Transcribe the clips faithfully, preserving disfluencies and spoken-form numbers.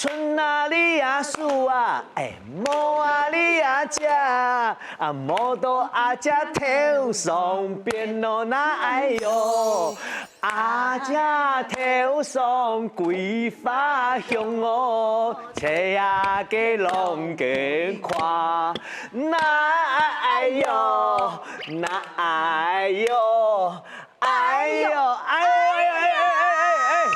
春啊你啊樹啊，哎，無啊你啊姐，啊無到阿姐頭上邊咯那哎喲，阿姐頭上桂花香哦，吹啊个浪更快，那哎喲，那哎喲。 哎呦，哎呦，哎呦，哎呦，哎呦，哎呦，哎呦！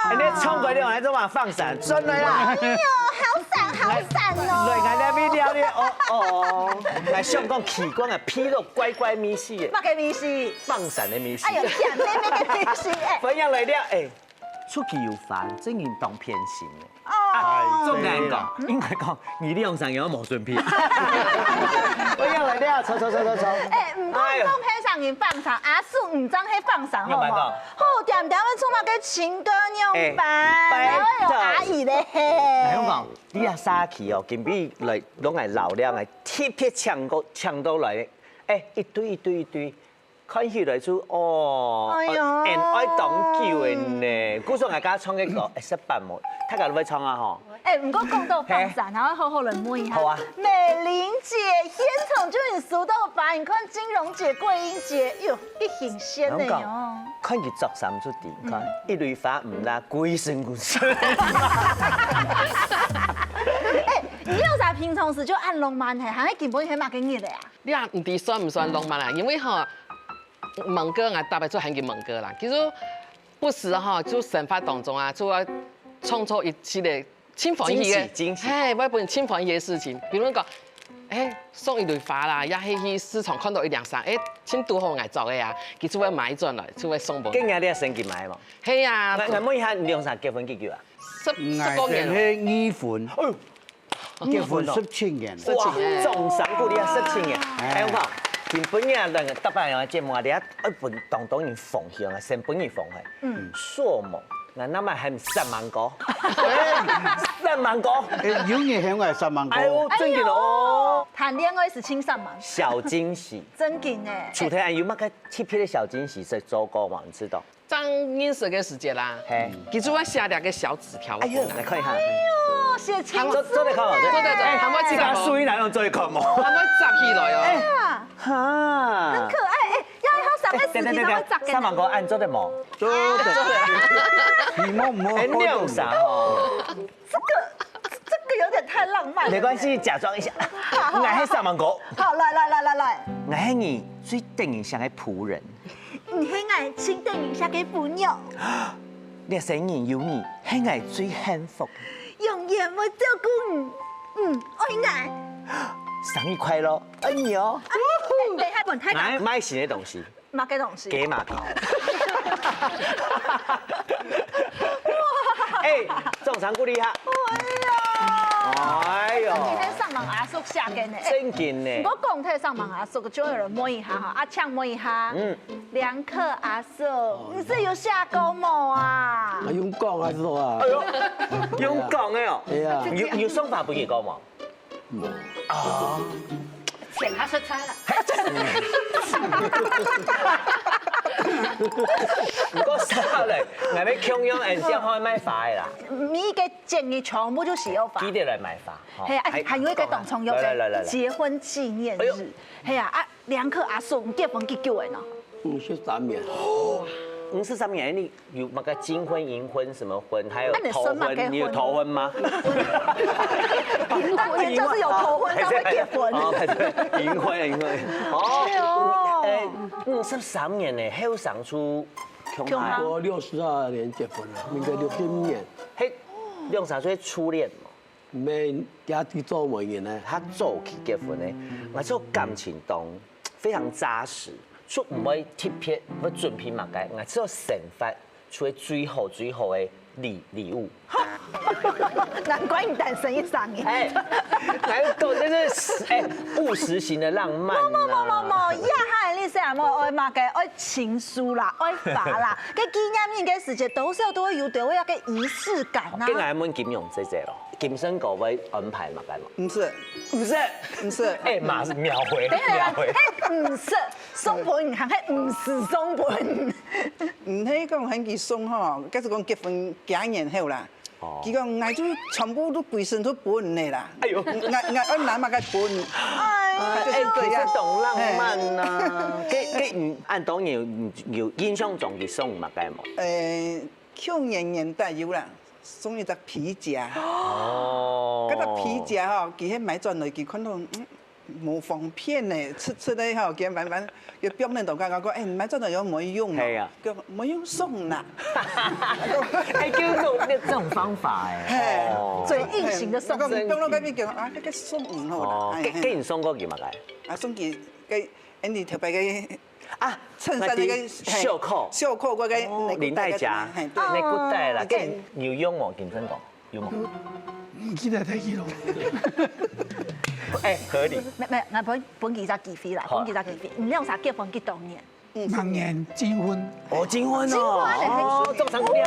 哎，你唱歌你往來做嘛？放閃，轉來啦！哎呦，好閃，好閃哦！來，來，來，你聊你，哦，哦，來，想講奇怪个，皮肉乖乖咪西耶，麼个咪西？放閃的咪西。哎呦，甜妹妹的咪西，哎。分享來了，哎，出去有飯，真正當偏心的。哦，總來講，應該講，你兩三个無準備。分享來了，坐，坐，坐，坐，坐。哎，毋過講彼上人放閃，阿叔毋正係放閃，好無？好，恬恬个做麼个情歌樣板，哎，然後有阿姨咧。哎，我講，你啊，沙琪哦，今晡日來攏來老了，來特別請過，請到來，哎，一堆一堆一堆，看起來就哦，哎呀，很愛當久的呢。故所𠊎剛唱个歌，哎，識辦無？大家都會唱啊吼。哎，毋過講到放閃，還要好好來問一下。好啊。美玲姐，現場就你收到吧？你看金榮姐、桂英姐，喲，一形仙呢哦。 看佢著衫就知，你看一蕊花毋罅，歸身骨。哎，你有啥平常時就恁浪漫嘿？還係根本係麼个日个啊？你啊，毋知算毋算浪漫啊？因為吼，問哥，𠊎特別出現去問哥啦。其實不時吼，就生活當中啊，就愛創造一系列盡歡喜个，驚喜，驚喜。嘿，𠊎本盡歡喜个事情，比如講，哎，送一蕊花啦，也係去市場看到一領衫，哎，盡拄好𠊎著个啊，佢就會買轉來，就會送分𠊎。今日你也先去買嘛？係啊。𠊎，𠊎問一下，你兩儕結婚幾久啊？十，十多年了。𠊎等係二婚，哎呦，結婚十七年。哇，掌聲鼓勵啊，十七年。哎，我講，今晡日啊，兩个搭档个節目啊，你啊，愛分當多人奉獻啊，先分你奉獻。嗯。說麼？ 𠊎那麼喊三芒果，三芒果。哎，有人喊𠊎三芒果。哎呦，真个哦。談戀愛時親三芒果。小驚喜。真个呢。除忒還有麼个特別个小驚喜在做過嗎？你知道？正認識个時節啦，嘿。佢就會寫兩個小紙條。哎呦，來看一下。哎呦，寫情書。做，做得看嗎？做得，做得，還會自家書哪用做得看嗎？還會紮起來哦。哎，哈。很可愛，哎，要好三个時間才會紮个。三芒果按做得無？ 做得。你莫莫。哎，你有啥哦？這個，這個有點太浪漫了。沒關係，假裝一下。好，好，好。𠊎係三芒果。好，來，來，來，來，來。𠊎係你最得人惜个僕人。你係𠊎最得人惜个餔娘。這生人有你，係𠊎最幸福。永遠會照顧你，嗯，愛𠊎。生日快樂，愛你哦。哎，等一下，滾開。來，買新个東西。 麼个東西？雞嫲皮。哎，掌聲鼓勵一下。哎呀！哎喲。你係上網阿叔寫个呢。正經呢。毋過講到上網阿叔，就有人問一下哈，阿強問一下，嗯。梁克阿叔，你係有寫過無啊？啊，用講還係啊？哎喲，用講个哦。哎呀。有，有送花分佢過無？ 無。啊。錢他說出來了。毋過啥咧？𠊎們共樣，哎，這樣會賣花个啦。每一個節日全部就需要花。記得來買花，吼。嘿，哎，還有一個當重要个，來，來，來，來，來。結婚紀念日。哎喲。嘿啊，啊，梁克阿叔，你結婚幾久了呢？五十三年。五十三年，你 有麼个金婚、銀婚、什麼婚，還有頭婚，啊，你算麼个婚？你有頭婚嗎？當然就是有頭婚才會結婚。哦，銀婚，銀婚。哦，對哦。哎，五十三年呢，後生就共下。我六十二年結婚了，民國六十五年。嘿，兩儕係初戀嘛。 毋係，佢係做媒人呢，較早期結婚呢，𠊎做感情當非常扎實，就毋會特別會準備麼个，𠊎只有生活出最好最好个禮，禮物。難怪你單身一生呢。哎，來講，這是，哎，務實型的浪漫啊。無，無，無，無，無，這下你係無愛麼个，愛情書啦，愛花啦，該紀念日个時節，多少都會有點那個儀式感啊。跟來問金融姐姐咯。 金生哥會安排麼个無？毋使。毋使？毋使。哎，馬上秒回，等一下，秒回。嘿，毋使，送分你，還係毋使送分你？毋係講喊佢送吼，假使講結婚幾年後啦，佢講，𠊎就全部都歸身都分你啦。哎喲，𠊎𠊎愛拿麼个分，哎，就係這樣。哎，其實當浪漫啊。該該，恁多年有有印象中佢送麼个無？誒，舊年年底有啦，送一隻皮夾。哦，該隻皮夾吼，佢係買轉來，佢看到嗯。 無方便呢，出出來吼，佢慢慢佢放等到剛剛講，哎，你買這種有沒有用哦？係啊，佢講沒有送啦。哎，就用這種方法哎，嘿，哦，最硬性的送。講放到該邊講啊，這個送你好啦，哦，哎，給給你送過去嘛，該啊，送給給，哎，你特別个啊，襯衫那個嘿袖扣，袖扣過該哦領帶夾，嘿，對，那個帶啦，哦，給你有用哦，認真講。 有無？毋記得忒去咯。哎，合理。沒沒，𠊎分分佢一隻機會啦，好啊。分佢一隻機會。你兩儕結婚幾多年？六年金婚。哦，金婚哦，金婚啊，哦，中獎姑娘。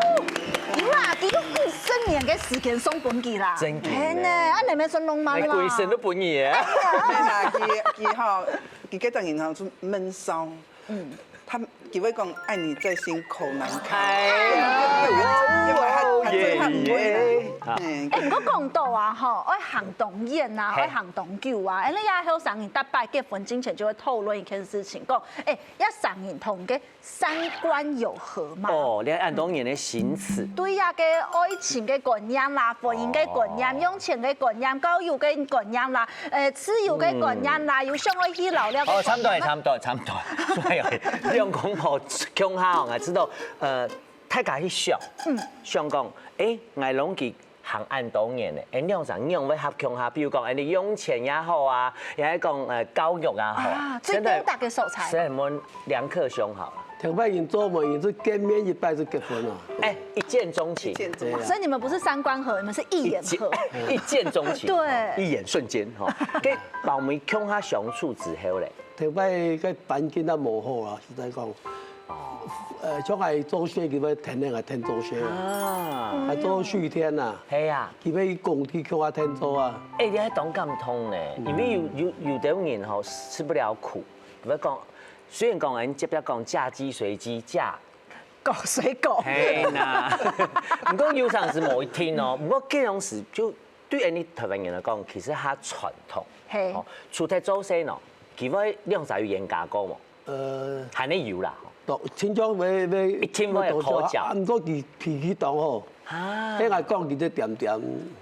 有啦，佢都二十年个時間送分佢啦。真緊呢。係呢，啊，你們算浪漫啦。哎，歸身都分你耶。哎呀，佢佢吼，佢該隻人吼，係悶騷。 嗯，他佢會講愛你在心口難開。哎呀，因為他他最後不會啦。哎，毋過講到啊，吼，愛行當遠啊，嘿。愛行當久啊，哎，該後生人大概結婚之前就會討論一件事情，講，哎，這三人同个三觀有合嗎？哦，你看恁多年的行此。對呀，个愛情个觀念啦，婚姻个觀念，用錢个觀念，交友个觀念啦，呃，自由个觀念啦，有想愛去老了个觀念。哦，差不多，差不多，差不多。所以兩公婆共下吼，𠊎知道，呃，大家去想，嗯，想講，誒，𠊎攏佢行恁多年咧，誒，兩儕仰會合共下？比如講，誒，你用錢也好啊，也係講，呃，教育也好啊，啊，最表達个所在。現在問梁克兄好了。 頭擺人做媒人就見面一擺就結婚了。哎，一見鍾情。一見鍾情。對啊。所以你們不是三觀合，你們是一眼合。一見，一見鍾情，對。一眼瞬間哈。跟寶妹共下相處之後咧，頭擺个環境都無好啊，實在講。呃，像𠊎做事，佢會跈等𠊎跈做事啊，啊，還做水電啊，係啊，佢會工地共下跈做啊。哎，你還當感動呢，因為有有有兜人吼吃不了苦，佢會講，雖然講人這邊講嫁雞隨雞，嫁 搞水果。係啦，毋過有常時無一定哦。毋過這種事就對𠊎等台灣人來講，其實較傳統。係。哦，除忒做事呢，佢會兩儕有冤家過無？呃，還係有啦。當，親像會會一定會有口角。啊，毋過佢脾氣當好。啊，該𠊎講佢就恬恬。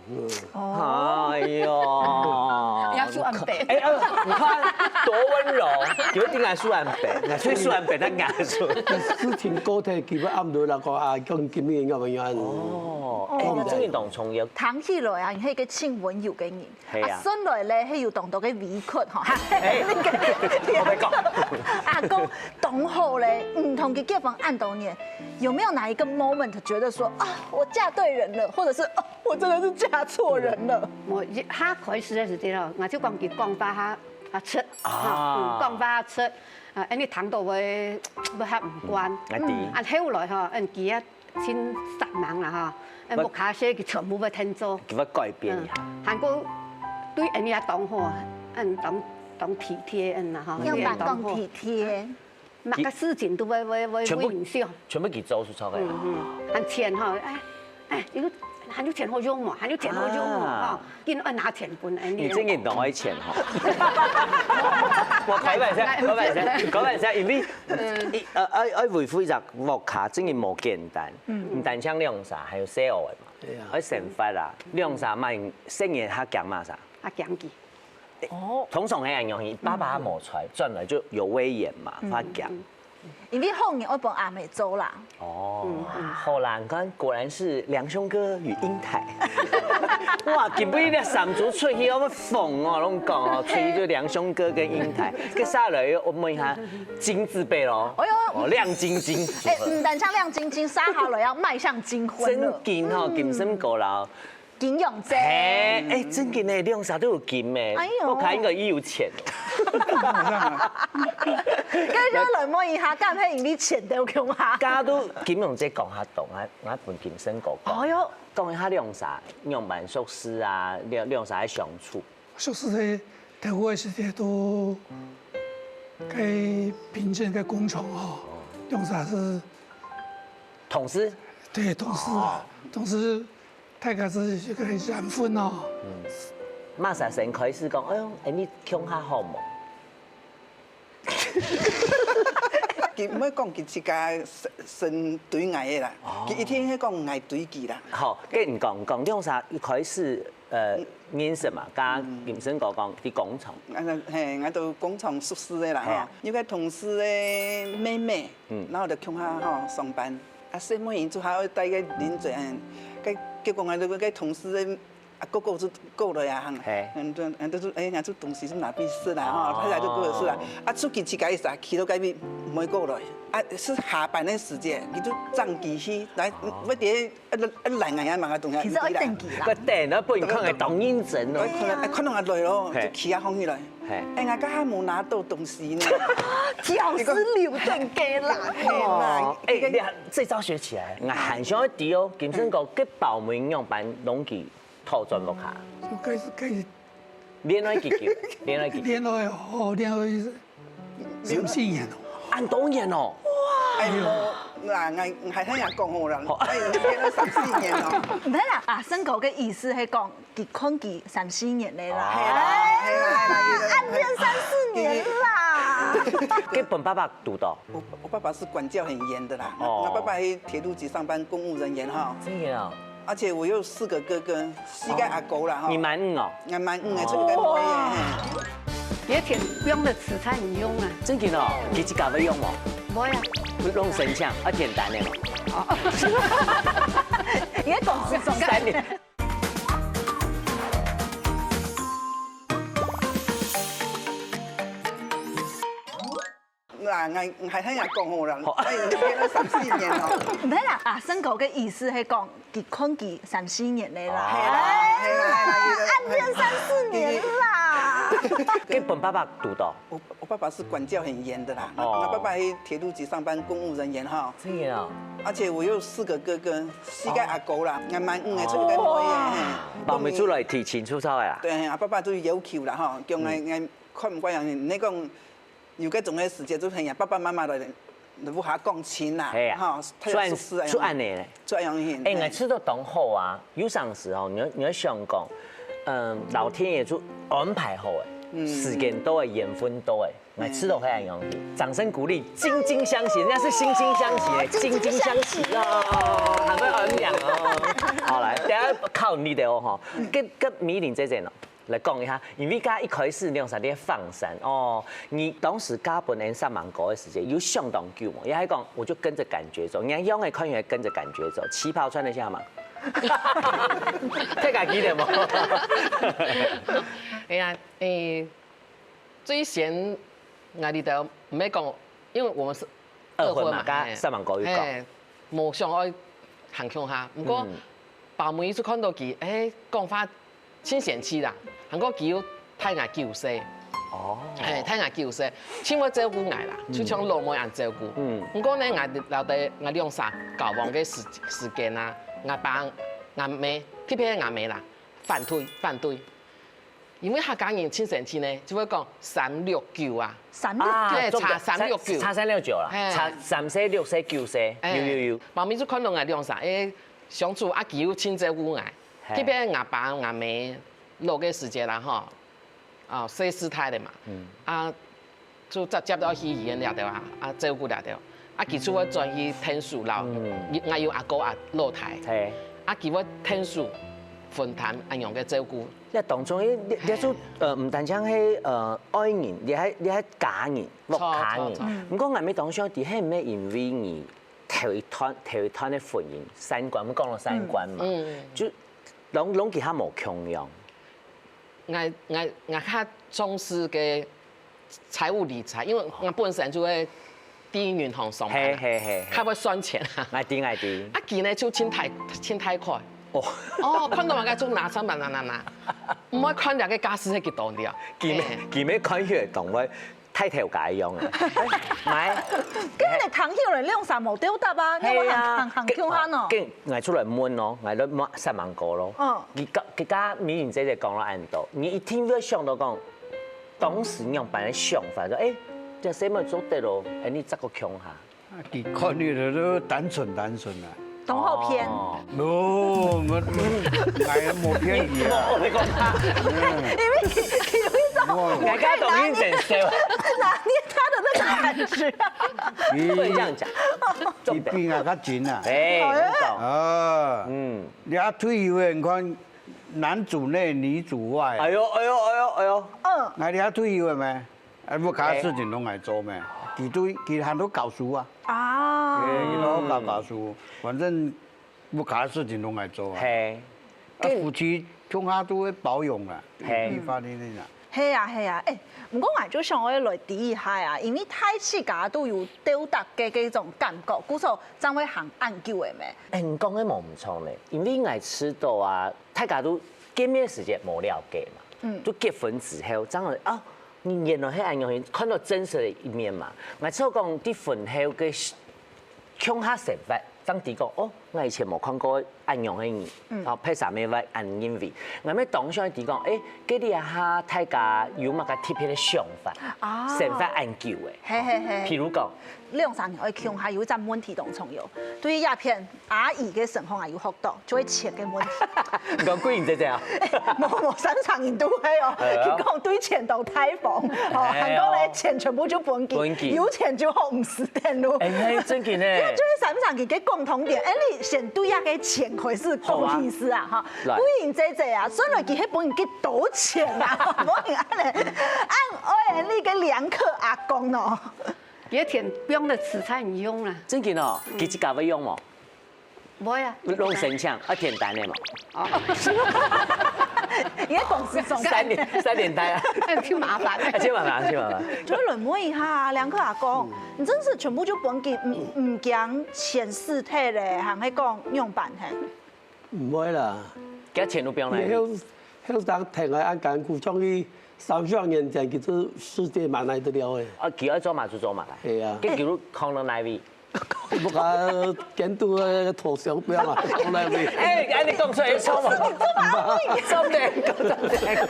嗯。哎喲，你要手按白。哎，呃，你看多溫柔，有一定愛手按白，那所以手按白，他拿出。事情過忒，佢會暗落來講啊，講今日要不要？哦，哎，那真的當重要。談起來啊，你係一個盡溫柔个人。 係啊。啊，算來咧，係有當多个委屈吼。哎，我來講。啊，講當好咧，嗯，同佢結婚恁多年，有沒有哪一個moment覺得說啊，我嫁對人了，或者是啊，我真的是嫁錯人了？無，一下開始个時節吼，𠊎就講佢講話較較直，啊，嗯，講話較直，啊，恁樣聽到會會較毋慣。嗯，𠊎知。啊，後來吼，嗯，佢啊 盡煞猛啦哈，哎，不，屋下事佢全部會跈做。佢會改變一下。嗯，還過對𠊎也當好啊，嗯，當當體貼，嗯啦哈，樣板當體貼。麼个事情都會會會全部會影響。全部佢做出錯个。嗯嗯，還錢哈，哎哎，有還有錢好用嘛，還有錢好用嘛，啊哈，緊愛拿錢分𠊎。你真个當愛錢哈。我開玩笑，開玩笑，開玩笑，因為一呃愛愛維護一隻 屋下真个無簡單，毋單淨兩儕，還有細人仔嘛，對啊，愛生活啊，兩儕嘛，細人較驚麼儕？較驚佢。哦，通常係恁樣，爸爸無在，轉來就有威嚴嘛，較驚。因為好人愛分阿姆做啦。哦，好啦，你看，果然是梁兄哥與英台。哇，今晡日這三組出去，我們瘋哦，攏講哦，出去就梁兄哥跟英台，接下來我問一下 金字輩咯。哎喲，哦，亮晶晶。哎，毋單淨亮晶晶，生下來要邁向金婚了。真金吼，金身高啦。金永贞。哎，哎，真金呢，兩儕都有金哎。哎喲，我看應該也有錢。該就來問一下，敢係因為錢都有共下？大家都金永贞講下懂啊，我分金身高講。哎喲，講一下兩儕，兩般熟事啊，兩兩儕相處。 熟事个頭个時節都該平鎮个工廠吼，用啥是同事？對，同事啊，同事大家係一個緣分哦。麼儕先開始講，哎喲，哎，你共下好無？佢毋會講佢自家先先追𠊎个啦，佢一定係講𠊎追佢啦。好，跟你講講，兩儕一開始呃認識嘛，剛剛金生哥講在工廠，啊，嘿，𠊎都工廠熟識个啦嘿啊吼，有個同事个妹妹，嗯然後就共下吼上班，啊，細妹人就還愛帶個零嘴，嗯，該結果𠊎就該同事个啊哥哥就過來啊，嘿嗯，就嗯，就說，哎，𠊎就東西就拿去食啦吼，哦太太就過來食啦，啊，出去自家一下，去到該邊毋會過來，啊，係下班个時節，佢就爭佢去，來，我哋啊，啊，來𠊎啊嘛，東西，其實愛等佢啦个。等啊，不然看个當認真哦。哎，看到哎，看到𠊎來咯，嘿就企啊放起來。嘿哎，𠊎剛剛無拿到東西呢。屌絲留等佢啦。嘿啦哦，哎，你看這招學起來，我還想要知哦，金生哥，該包尾仰般攏佢討轉屋下，就開始開始戀愛幾久？戀愛幾久？戀愛哦，戀愛三四年咯。恁多年哦。哎，無啦，𠊎還聽人講好啦，哎，你變到三四年咯。毋係啦，阿生哥个意思係講，佢看佢三四年个啦。係啦，係啦，係啦，暗戀三四年啦。該分爸爸堵到。我我爸爸是管教很嚴的啦，哦我爸爸在鐵路局上班，公務人員哈，真的啊？而且我有四個哥哥，四個阿哥啦哈。你滿五哦？俺滿五个，出去跟我耶。別田用的慈善用啊，真的哦？佢自家會用哦？無呀，會弄神像，要填單的嘛？你在講什麼？三年。啦，俺還聽人講好啦，哎，你變到三四年咯。毋係啦，阿生哥个意思係講，佢看佢三四年个啦。係啦，係啦，係啦。暗戀三四年啦。該分爸爸堵到。我我爸爸是管教很嚴的啦，哦我爸爸在鐵路局上班，公務人員哈，真的啊？而且我有四個哥哥，四個阿哥啦，俺滿五个，出去跟我耶。包尾出來提親出草的啦。對，啊，爸爸就要求啦哈，叫俺俺看毋慣樣，你講有該種个時節，就係爸爸媽媽來，你不下講親啦，係啊哈，太出按熟識啊，出按呢咧。出按樣形。哎，𠊎試著當好啊，有當時候，你要你要想講，嗯，老天爺就安排好哎，時間到哎，緣分到哎，𠊎試著係恁樣。掌聲鼓勵，惺惺相惜，人家是惺惺相惜哎，哦惺惺相惜哦，很會安慰哦。好來，等下靠你的哦哈，跟跟米玲姐姐呢。 來講一下，因為剛一開始你講啥个放閃哦，你當時嫁分恁煞猛哥个時間有相當久無？也還講我就跟著感覺走，你看樣仔看起來跟著感覺走，旗袍穿得下嗎？太敢記得無？哎呀，誒，最先𠊎裡頭毋係講，因為我們是二婚嘛，嘿佮煞猛哥有講，嘿，無想愛行共下，毋過嗯包尾就看到佢，誒，講話 盡仙氣啦，還過佢又大𠊎九歲，哦，係，大𠊎九歲，盡會照顧𠊎啦，就像老妹恁照顧。嗯毋過呢，𠊎摎佢𠊎兩儕交往个時時間啊，𠊎爸、𠊎姆，特別𠊎姆啦，反對反對，因為客家人盡仙氣呢，就會講三六九啊，三六啊嘿，中間差三六九差三六九啦，嘿差三歲、六歲、九歲，哎有有有，包尾就看到𠊎兩儕，誒，相處啊，佢又盡照顧𠊎，嘿特別𠊎爸、𠊎姆老个時節啦吼，啊，細世代个嘛，啊，就接接到去醫院了對啊，啊，照顧了對，啊，佢就會轉去𢯭手摎，𠊎有阿哥阿老弟，嘿，啊，佢會𢯭手分擔恁樣个照顧。你當中，你你就呃，毋單淨係呃愛人，你還你還家人、屋家人錯錯。毋過𠊎乜當想，底係毋係因為你頭一段頭一段个婚姻三觀，毋講到三觀嘛，嗯，就攏攏其他無共樣。 𠊎𠊎𠊎較重視个財務理財，因為𠊎本身就會在銀行上班啊，嘿嘿嘿嘿較會算錢啊。𠊎知𠊎知。啊，佢呢就盡大盡大開。哦，哦，看到𠊎个就拿三百拿拿拿，毋會看這个價數係幾多了。佢乜嘿佢乜看起來當會太頭家一樣啊。買，跟你談起來兩三毛都答啊，你有係啊行行行共下喏。跟𠊎出來問咯，𠊎來問煞猛哥咯。嗯佢家佢家美玲姐姐講了恁多，你一定要想到講，當時你有般个想法，說，誒，這細妹做得咯，誒，你這個共下。啊，佢看起來都單純單純啊。當好騙。哦，無，我，𠊎無騙你啊。你講他，因為其實我，大家都已經接受。拿捏他的那個感覺。不能這樣講。你比𠊎較緊啊。哎，很懂。啊，嗯，你啊退休的，你看男主內女主外。哎呦，哎呦，哎呦，哎呦。嗯，那你啊退休了沒？哎，屋下事情攏愛做咩？佢都，佢還都教書啊。啊，佢都教教書，反正屋下事情攏愛做啊。嘿，啊，夫妻共下都會包容啦，嘿，一方面啦。係啊，係啊，誒，毋過𠊎就想愛來提一下啊，因為大自家都有鬥搭个這種感覺，故所正會行恁久个咩？誒，你講个無毋錯呢，因為𠊎知道啊，大家都見面時間無了解嘛，嗯，都結婚之後，正會啊， 你原來係恁樣，看到真實的一面嘛。𠊎就講，在婚後个共下生活，正知講，哦，𠊎以前無看過恁樣个人，哦，別儕乜會恁認為。𠊎乜當想知講，誒，該這下大家有麼个特別个想法？啊，生活恁久誒。嘿嘿嘿。譬如講，兩儕人愛共下有一隻問題當重要，對於這片 阿姨个身上啊有學到，就係錢个問題。你講桂英姐姐啊？無無，三儕人都會哦。哎呀，佢講對錢都大方，哦，哎喲，還講咧錢全部就分佢，分佢，有錢就好，毋使等路。哎，嘿，正經呢。就係三儕人个共同點，哎，你先對這个錢開始講起先啊，哈。來，桂英姐姐啊，雖然佢係分人幾多錢啊，無人恁呢，恁愛你个兩個阿公哦。 佢个錢放在資產用啦。正經哦，佢自家會用無？會啊。攏申請，啊，填單个嘛。哦，你个公司總三年，三年單啊。哎，真麻煩。啊，真麻煩，真麻煩。就輪問一下啊，兩個阿公，你真係全部就分佢，毋，毋驚錢使忒咧，還係講仰般嘿？ 毋會啦。佢錢都放哪位？佢後，後生聽𠊎恁艱苦，像佢三十年前，佢就世界蠻來得了誒。啊，佢愛做嘛就做嘛啦。係啊。佢比如放到哪位？屋下間肚个拖箱放啊，放哪位？哎，哎，你講出來錯嘛？重點，重點。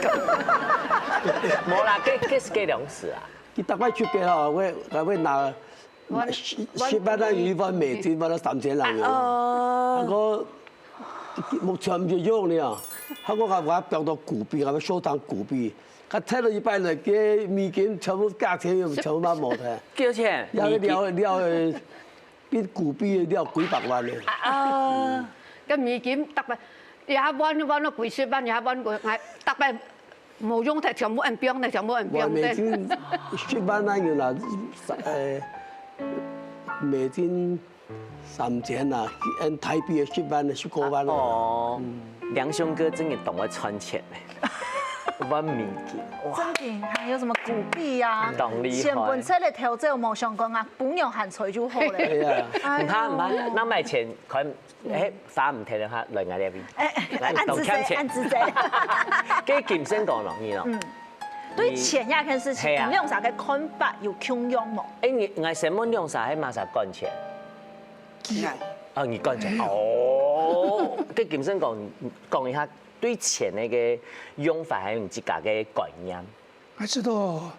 無啦，這，這係該兩時啊。佢大概出街吼，會，還會拿 十，十萬啊，一萬美金，換到三千人有無？哦。還過，目前就用了，還過𠊎，𠊎放到股票，𠊎收藏股票，佢跌了一百來个美金，全部價錢又全部賣無忒。幾多錢？了了了，變股票了幾百萬了。啊，該美金逐擺，一下換換到幾十萬，一下換過，還逐擺 無用忒，全部恁放忒，全部恁放忒。我美金十萬那有啦，呃，美金三千啦，嗯，台幣十萬、十五萬。哦，梁兄哥真的懂得賺錢呢，萬美金，哇，正經，還有什麼股票啊，當厲害。錢本身个投資有無相關啊，姑娘還吹就好了。對啊。哎喲，毋怕毋怕，該買錢看 哎，花毋忒个話，來𠊎這位。哎，哎，來，恁仔細，當欠錢。恁仔細。該金生哥呢，你呢？嗯，對錢這件事情，係啊。你兩儕个看法有共樣無？哎，你，𠊎先問兩儕係麼儕管錢？佢。哦，你管錢。哦，該金生哥，你講一下對錢个用法，還有你自家个觀念。 𠊎知道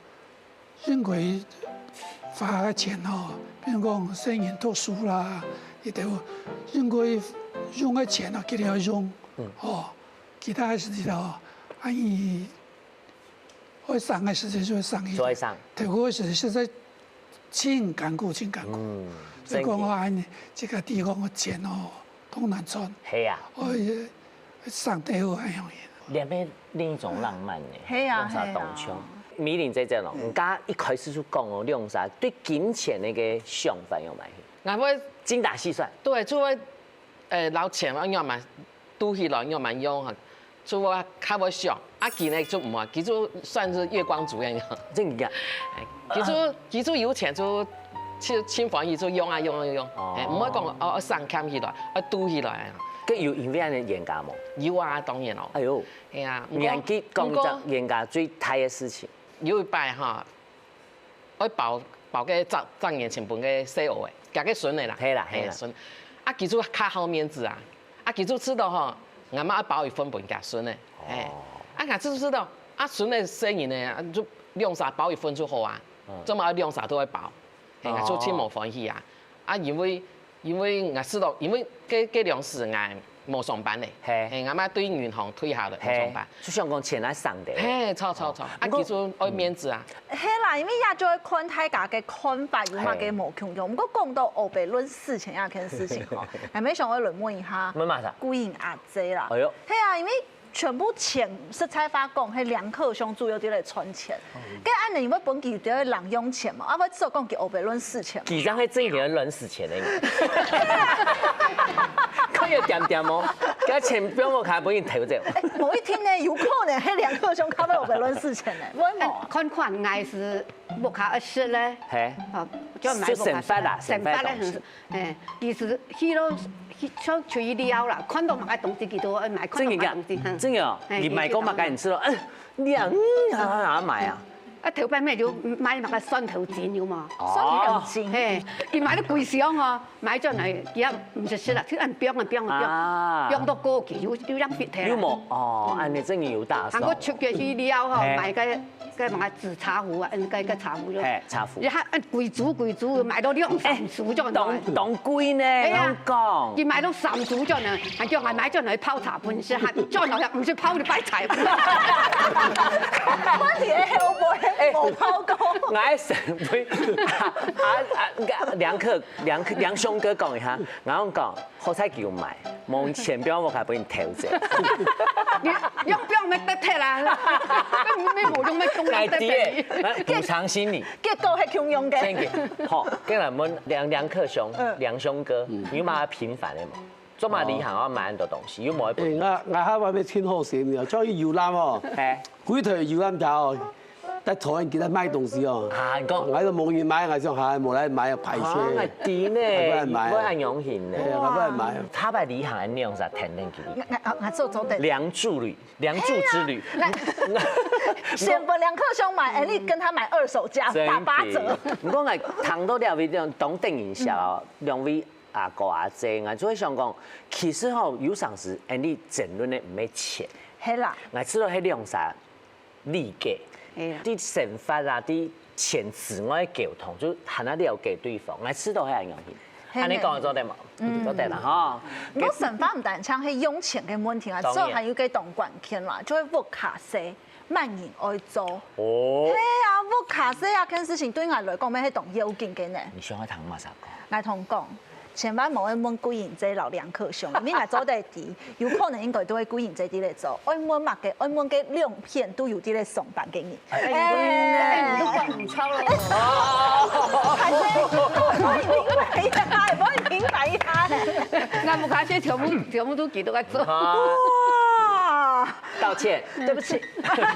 應該花个錢吼，比如講細人讀書啦，佢兜應該用个錢吼，佢兜愛用，嗯，吼，其他个事情吼，啊，佢愛省个事情就愛省佢，就愛省。頭過个事情實在真艱苦，真艱苦。嗯，所以講吼，真个。啊，這個地方个錢吼，當難賺。係啊。愛省得好，恁樣。 這乜另一種浪漫呢，係啊，兩儕當像。係啊。美玲姐姐咯，嗯。人家一開始就講哦，兩儕對金錢个想法有無？𠊎會精打細算。對，就會，呃，摎錢愛仰般，堵起來仰般用哈，就會較會想。啊，佢呢就毋會，佢就算是月光族樣樣。真个。哎，佢就，佢就有錢就，就盡歡喜就用啊用啊用，哦。哎，毋會講哦，愛省儉起來，愛堵起來啊。該有因為恁樣冤家無？有啊，當然咯。哎喲， 係啊，毋過，年紀講一隻冤家最大个事情。毋過有一擺哈，愛包，包个十，十年前分个細阿仔，厥个孫仔啦。係啦，係啦。係，孫。啊，佢就較好面子啊。啊，佢就知道吼，𠊎嘛愛包一份分厥孫仔。哦。哎，啊，𠊎就知道，啊，孫仔細人呢，啊，就兩儕包一份就好啊。嗯。做麼个兩儕都愛包？係啊，哦。就盡無歡喜啊。啊，因為因為𠊎知道，因為該該量時𠊎無上班咧，嘿，𠊎嘛對銀行退下來，無上班。就想講錢愛省个。嘿，著著著，啊，毋過其實愛面子啊。係啦，因為也就愛看大家个看法有麼个無共樣。毋過講到烏白論事情這件事情吼，還蠻想愛來問一下，問麼儕？顧穎阿姊啦。哎喲，係啊，因為 全部錢實在話講，係梁克兄主要在來賺錢。該恁樣，你會分佢有點零用錢嘛？啊，會知道講佢烏白亂使錢嘛？佢正係正經亂使錢个人。佢有點點哦，該錢放屋下分人偷走。哎，無一定呢，有可能係梁克兄較會烏白亂使錢呢，會無？看看，𠊎係屋下愛食咧，嘿，哦，就買屋下食，食生活啦，生活咧，生活東西。 哎，其實去到去像去尞啦，看到麼个東西佢都愛買，看到麼个東西，嗯。真个哦，哎，你買過麼个？你知道，嗯，你啊，嗯，啊，啊，買啊。啊，頭擺咩就買麼个蒜頭精有無？哦。蒜頭精。嘿，佢買到幾箱哦，買轉來，佢也毋識食啦，就恁放啊放啊放，啊。放到過期又又浪費忒啦。又無哦，恁樣真个有打算。還過出去去尞吼，嘿。買个 該麼个紫茶壺啊，嗯，該个茶壺咯。嘿，茶壺。然後嗯，貴珠貴珠，買到兩三珠這樣。當當貴呢，哎呀，𠊎講。佢買到三珠這樣呢，還叫𠊎買轉來泡茶分食，還轉來毋識泡就白菜。我佇个後背無泡過。𠊎先對啊啊啊，梁克梁克梁兄哥講一下，𠊎講， 好彩佢有買，無錢放屋下分人偷走。你用放乜得忒啦？你無用乜用得忒。補償心理。結果係共樣个。真个，好，今日問梁梁克兄，嗯。梁兄哥，你有麼个平凡个無？做麼个旅行愛買恁多東西，又無愛分？哎，𠊎𠊎下擺乜真好心个，出去遊覽哦，嘿。幾台遊覽車哦， 但坐人佢在賣東西哦。啊，你講。𠊎都無人買，𠊎想下無來買，排隊。啊，𠊎知呢，還不然買。會恁樣形呢。哎呀，還不然買。他把旅行恁樣子天天給你。𠊎𠊎𠊎做做得。梁祝旅，梁祝之旅。先分梁克兄買，哎，你跟他買二手價，打八折。毋過𠊎談到這位這種當等一下哦，兩位阿哥阿姊，𠊎就會想講，其實吼，有常時，哎，你爭論个毋係錢，係啦，𠊎知道係兩儕 理解，哎呀。對生活啊，對錢之外个溝通，就還要了解對方，來知道係恁樣去。係呢。恁樣講做得無？嗯。做得啦吼。毋過生活毋單淨係用錢个問題啊，對。當然。所以還有一個當關鍵啦，就係屋下事，麼人愛做。哦。係啊，屋下事啊，這件事情對𠊎來講，乜係當要緊个呢。你想愛聽麼儕講？𠊎同你講， 千萬毋好問桂英姐摎梁克兄，因為𠊎做得知，有可能應該都係桂英姐在來做。愛問麼个，愛問該兩片都有在來上班个人。哎，你都講毋著了。還是，我已經明白呀，我已經明白呀。𠊎屋下事全部全部都佢兜在做。哇！ 道歉，對不起。哎，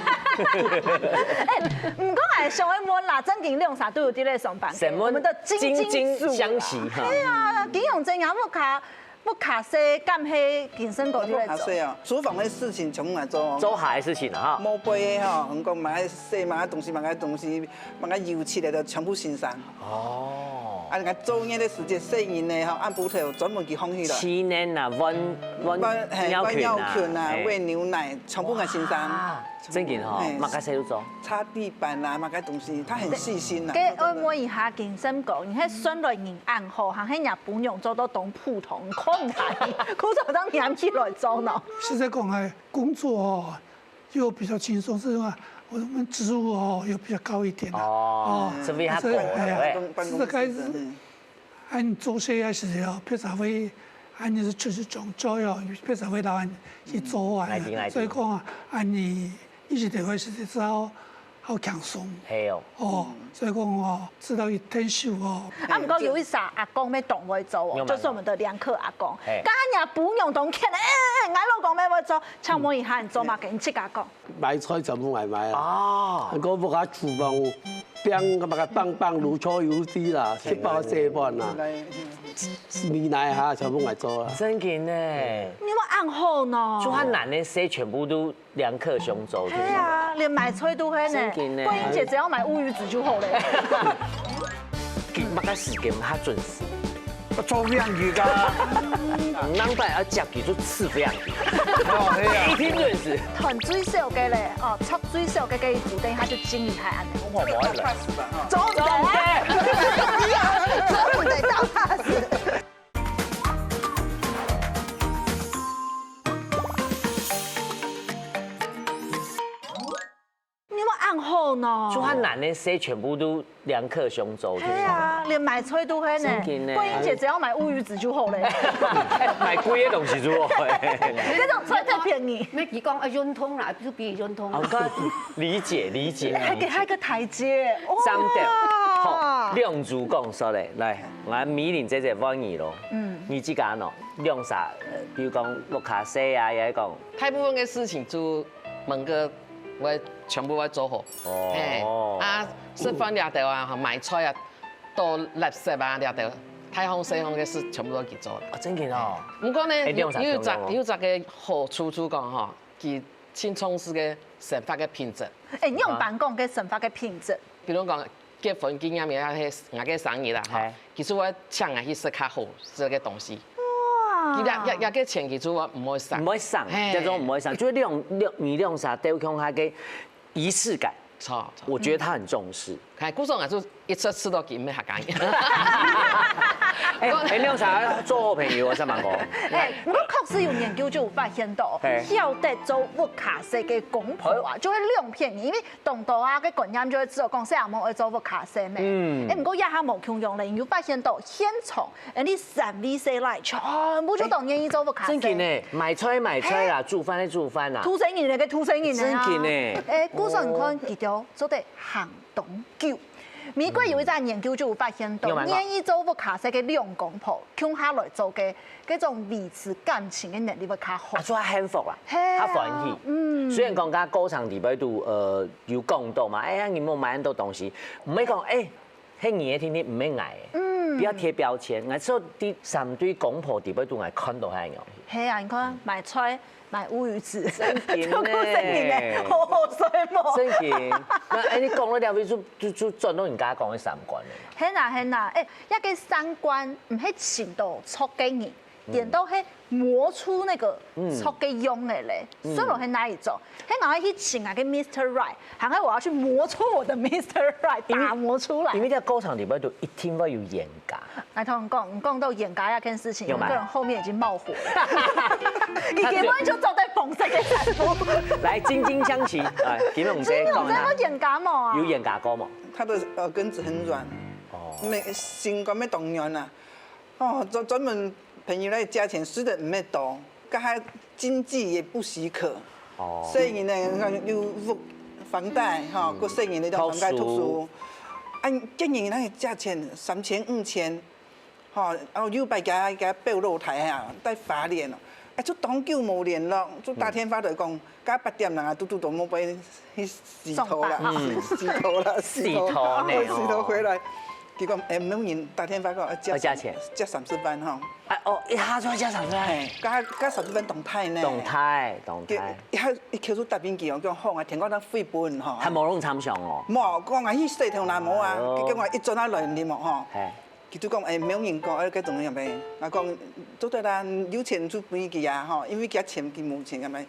毋過𠊎想愛問啦，正經兩儕都有在來上班，我們的金金屬啦。相惜哈。哎呀，金永正啊，屋下屋下事敢係金生哥在來做？屋下事啊，廚房个事情全部來做哦。做下个事情啊哈。無背个吼，你講買洗買東西，買東西，買油漆个都全部先生。哦。啊，你看做月个時節，細人呢吼，暗晡頭專門去放去了。七年啊，換換換，嘿，尿褲啊，換尿褲啊，嘿。餵牛奶， 全部𠊎先生。哇，正經吼，嘿。麼个事都做。擦地板啊，麼个東西，他很細心啊。該愛問一下金生哥，你係算來人恁好，還係若餔娘做到當普通，看毋起，故所當你喊佢來做呢？實在講，哎，工作哦，又比較輕鬆，是吧？我們職務哦，又比較高一點了。哦，哦，職位較高，所以，哎呀，對。辦公室的，實在開始，嗯。 恁做事个時候，別儕會，恁樣就係講做哦，別儕會摎恁去做啊。嗯，來聽，來聽。所以講啊，恁樣一直都會係只好好輕鬆。係哦。哦，所以講哦，知道一天數哦。啊，毋過有一儕阿公乜當會做哦，有嘛？就是我們的梁克阿公。嘿。剛剛人家餔娘當譴，哎，哎，哎，𠊎老公乜會做，請問一下，你做麼个？你自家講。 買菜全部𠊎買啊。哦。還過屋下廚房，放个麼个棒棒滷菜油絲啦，食飽洗飯啦，米奶哈，全部𠊎做啦。正經呢。你有恁好呢？就恁難个事全部都梁克兄做。係啊，連買菜都係呢。正經呢。桂英姐只要買烏魚子就好了。 佢麼个時間較準時？做飛行機个。人擺愛接佢就試飛行機。哦，係啊。一定準時。賺最少个咧，哦，賺最少个个一組，等一下就經理還恁樣。我無愛來。做毋得啊！做毋得，做毋得，當然是。好呢。就係難个事全部都兩克胸做。係啊，連買菜都係呢。正經呢。桂英姐只要買烏魚子就好了。買貴个東西就好。這種菜太便宜。沒佢講啊，運動啦，就比運動啦。好，理解理解。還給他一個台階。哇。讚的。好，兩組講說嘞，來，𠊎米玲姐姐問你咯。嗯。你自家喏，兩儕，呃，比如講屋下事啊，也係講大部分个事情就問个會全部會做好。哦。係啊，食飯這兜啊，買菜啊，倒垃圾啊這兜，大項細項个事全部都佢做。啊，正經哦。毋過呢，有有一隻有一隻个好處就講吼，佢盡重視个生活个品質。欸，你仰般講个生活个品質？比如講結婚紀念日啊，係𠊎个生日啦，吼，佢就會請𠊎去食較好食个東西。哇！佢這這這个錢佢就會毋會省。毋會省，係。這種毋會省，就係兩兩你兩儕都共下个儀式感。著，著。我覺得他很重視。看，故所𠊎就一直試到今日客家人。欸，欸，兩儕做好朋友啊，三芒果。欸，毋過確實有研究就有發現到，曉得做屋下事个公婆啊，就會兩片，因為 當多啊，个觀念就會知道講細阿妹愛做屋下事咩。嗯。欸，毋過這下無共樣了，有發現到現場，欸，你三位細倈全部就當願意做屋下事。正經呢，買菜買菜啦，煮飯个煮飯啦。土生人个土生人啊。正經呢。欸，故所你看，佢兜做得行當久。美國有一隻研究就有發現到，願意做屋下事个兩公婆，共下來做个，該種維持感情个能力會較好。啊，做得幸福啦，係啊，較歡喜。嗯。雖然講佢過程裡背肚，呃， 有講到嘛，哎呀，你莫買恁多東西，毋係講，欸，係你个定定，毋係𠊎个，嗯，不要貼標籤。𠊎說，第三對公婆裡背肚𠊎看到係恁樣。係啊，你看，買菜，買烏魚子，正經呢，照顧細人仔，好好睡無？正經。那，欸，你講到這位就就就轉到你剛剛講个三觀了。係啊，係啊，欸，這个三觀毋係尋到著个人， 顛倒係磨出那個著个樣仔咧，所以係哪一種？係𠊎愛去尋𠊎个Mister Right，還係我要去磨出我的Mister Right，打磨出來？因為在過程裡背都一定會有冤家。來，同你講，你講到冤家這件事情，有嗎？有個人後面已經冒火了。你根本就坐在紅色的衫褲。來，惺惺相惜，哎，給我們直接講一下。有冤家無啊？有冤家過無？他的耳根子很軟，哦，沒心肝沒動軟啊。 哦，專專門朋友來借錢，使得毋係多，該下經濟也不許可。哦。細人呢，又屋房貸，吼，嗯，個細人呢，都房貸讀書。讀書。啊，見人來借錢三千、五千，吼，然後有擺佢佢表老弟啊，在花蓮哦，哎，就當久無聯絡，就打電話來講， 該八點鐘啊，嘟嘟都無陪去洗頭啦，上班。嗯，洗頭啦，洗頭，洗頭呢，哦。洗頭回來，佢講，哎，某人打電話講，要借，要借錢。借三十萬吼。哎，哦，一下就要借三十萬。哎，該該三十萬當大呢。當大，當大。佢一下一口就答應佢哦，講好啊，天光日匯分吼。還無弄參詳哦。無，講啊，去洗頭啦，無啊，哎喲。佢叫我一轉啊來你無吼。嘿。 佢就講，哎，無人講，哎，該怎麼樣呗？𠊎講，做得啦，有錢就分佢啊，吼，因為佢錢佢無錢，係咪？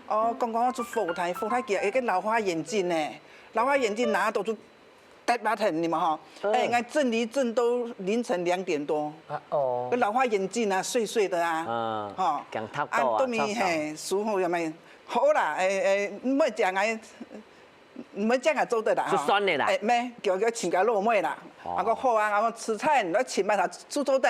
哦，講講就火大，火大佢，哎，該老花眼鏡呢，老花眼鏡拿到就跌落去，你們吼，嗯。哎，𠊎整理整到凌晨兩點多，啊，哦。該老花眼鏡啊，碎碎的啊，啊，吼，講透到啊，啊，都沒，臭臭。嘿，舒服，係咪？好啦，哎哎，毋會講，哎， 毋會這樣做得啦，就算了啦。哎，咩，叫叫請假落妹啦。哦。啊，講好啊，啊，講食菜，你請麼个就做得，